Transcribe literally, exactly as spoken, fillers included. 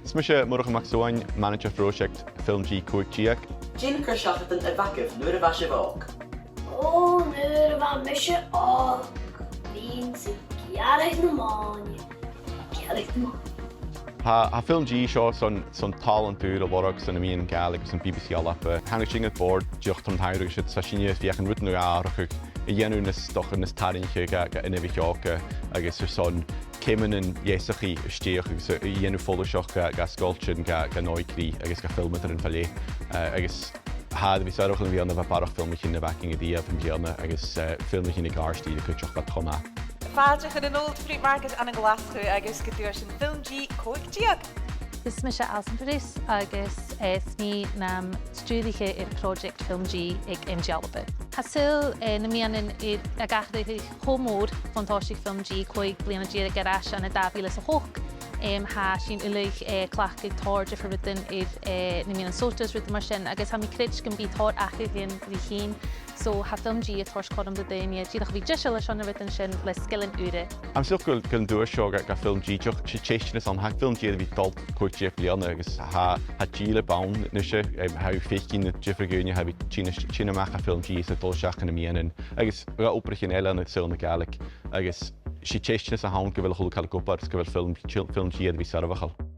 Is mise Murchadh MacSuain, manaidsear pròiseact FilmG còig deug. Dè na cur-seachadan a bh' agaibh nuair a bha sibh òg? Ò, nuair a bha mise òg, bhithinn-sa a' gearradh na mòine. Gearradh na mòine. Tha, tha FilmG seo son, son tàlant ùr a lorg son na meadhanan Gàidhlig agus son BBC Alba. Thàinig sinn air bòrd dìreach tron t-samhradh seo, 's tha sinne a' feuchainn rudan a dhèanamh nas, 's dòcha nas tarraingiche do, do inbhich òga agus airson ceumannan leasachaidh a stèidheachadh agus a dhèanamh follaiseach do, do sgoiltean, do, do òigridh agus do fhilmeadairean fa leth. Eh, agus tha e air a bhith soirbheachail am-bliadhna, bha barrachd fhilmichean na bh' againn a-riamh am-bliadhna agus, eh, filmichean aig àrd-ìre cuideachd, bha e cho math. Fàilte chun an Old Fruit Market ann an Glaschu agus gu duaisean FilmG còig deug. Is mise Alison Bruce agus, eh, is mi nam stiùiriche air pròiseact FilmG aig MG Alba. Tha saoghal, eh, nam meadhanan air, ag atharrachadh cho mòr bhon tòisich FilmG còig bliadhna deug air ais ann an dà mhìle 's a h-ochd. Em, tha sinn uile, eh, a' cleachdadh tòrr diofar rudan air, eh, na meadhanan sòisealta is rudan mar sin, agus tha mi a' creidsinn gum bi tòrr aca againn ri thighinn. So, tha FilmG a' toirt cothrom do dhaoine dìreach a bhith deiseil airson na rudan sin le sgilean ùra. Tha mi an dòchas gu bheil, gu bheil an duais seo do, do FilmG, dìreach, 's e teisteanas a th' ann, tha FilmG air a bhith a' dol còig deug bliadhna agus tha, tha dìleab ann a-nise, em, tha thu a' faicinn na diofar dhaoine, tha thu a' bhith a' tighinn a-, tighinn a-mach à FilmG is a' dol a-steach dha na meadhanan, agus dha obraichean eile ann an saoghal na Gàidhlig, agus 's e teisteanas a th' ann gu bheil a h-uile càil ag obair, 's gu bheil film, FilmG air a bhith soirbheachail.